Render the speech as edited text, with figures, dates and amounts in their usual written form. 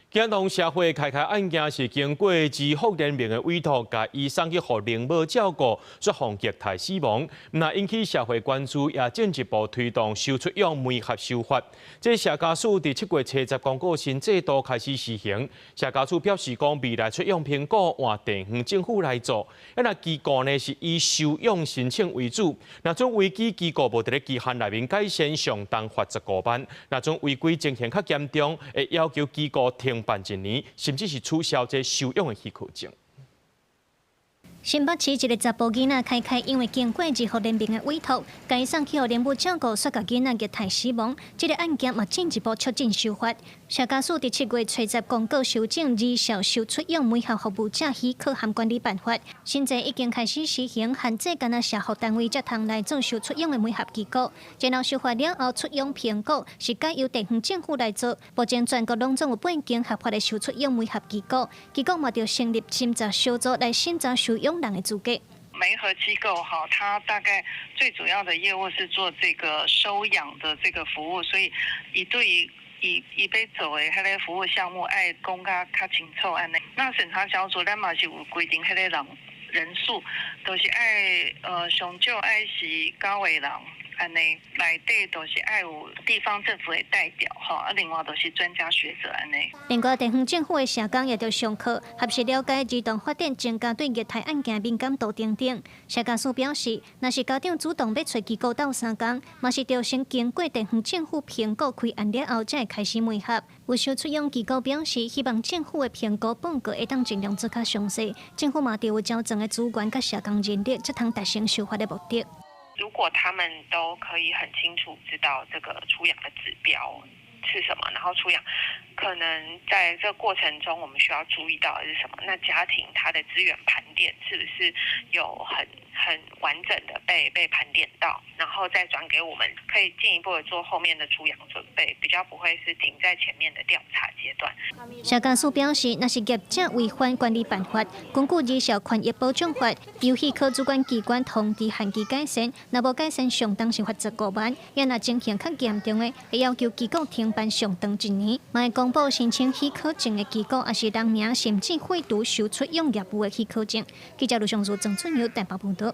驚動社會開開案件是經過兒福聯盟的委託，共伊送去予靈母照顧，煞予虐待死亡。若引起社會關注，也進一步推動收出養媒合修法。這社家署佇7月初十公告新制度開始施行。社家署表示講，未來出養評估換地方政府來做，若機構呢是以收養申請為主。若準違紀機構無佇咧期限內面改善，上重罰15萬。若準違規情形較嚴重，會要求機構停辦一年，甚至是取消這收養的許可證。新北市一个查埔囡仔開開，因為經過兒福聯盟的委託，共伊送去予靈母照顧，煞共囡仔虐待死亡。這个案件嘛進一步促進修法。社家署佇7月初十公告修正兒少收出養媒合服務者許可和管理辦法，現在已經開始實行，限制干焦社福單位才通來做收出養的媒合機構。然後修法了後，出養評估是改由地方政府來做。目前全國攏總有八間合法的收出養媒合機構，機構嘛著成立審查小組來審查收養人的資格。媒合機構哈，它大概最主要的業務是做這個收養的這個服務，所以伊對於伊伊欲做的彼个服務項目愛講較較清楚按呢。那審查小組咱嘛是有規定彼个人人數，就是愛上少愛是九個人按呢，內底都是愛有地方政府的代表吼，啊，另外就是專家學者按呢。另外，地方政府的社工也著上課，學習了解兒童法典增加對虐待案件敏感度等等。社家署表示，若是家長主動欲揣機構鬥相共，嘛是著先經過地方政府評估開案了後，才會開始媒合。有收出養機構表示，希望政府的評估報告會當盡量做較詳細，政府嘛著有周全的資源佮社工人力，才通達成修法的目的。如果他們都可以很清楚知道這個出養的指標是什麼，然後出養可能在這個過程中我們需要注意到的是什麼？那家庭它的資源盤點是不是有很完整的被盤點到，然後再轉給我們，可以進一步的做後面的出養準備，比較不會是停在前面的調查階段。社家署表示，若是業者違反管理辦法，根據兒少權益保障法，由許可主管機關通知限期改善，若無改善，上重是罰15萬；也若情形較嚴重的，會要求機構停辦上長一年。嘛會公布申請許可證的機構，抑是人名，甚至廢除收出養業務的許可證。記者盧尚如、鄭俊友台北報道。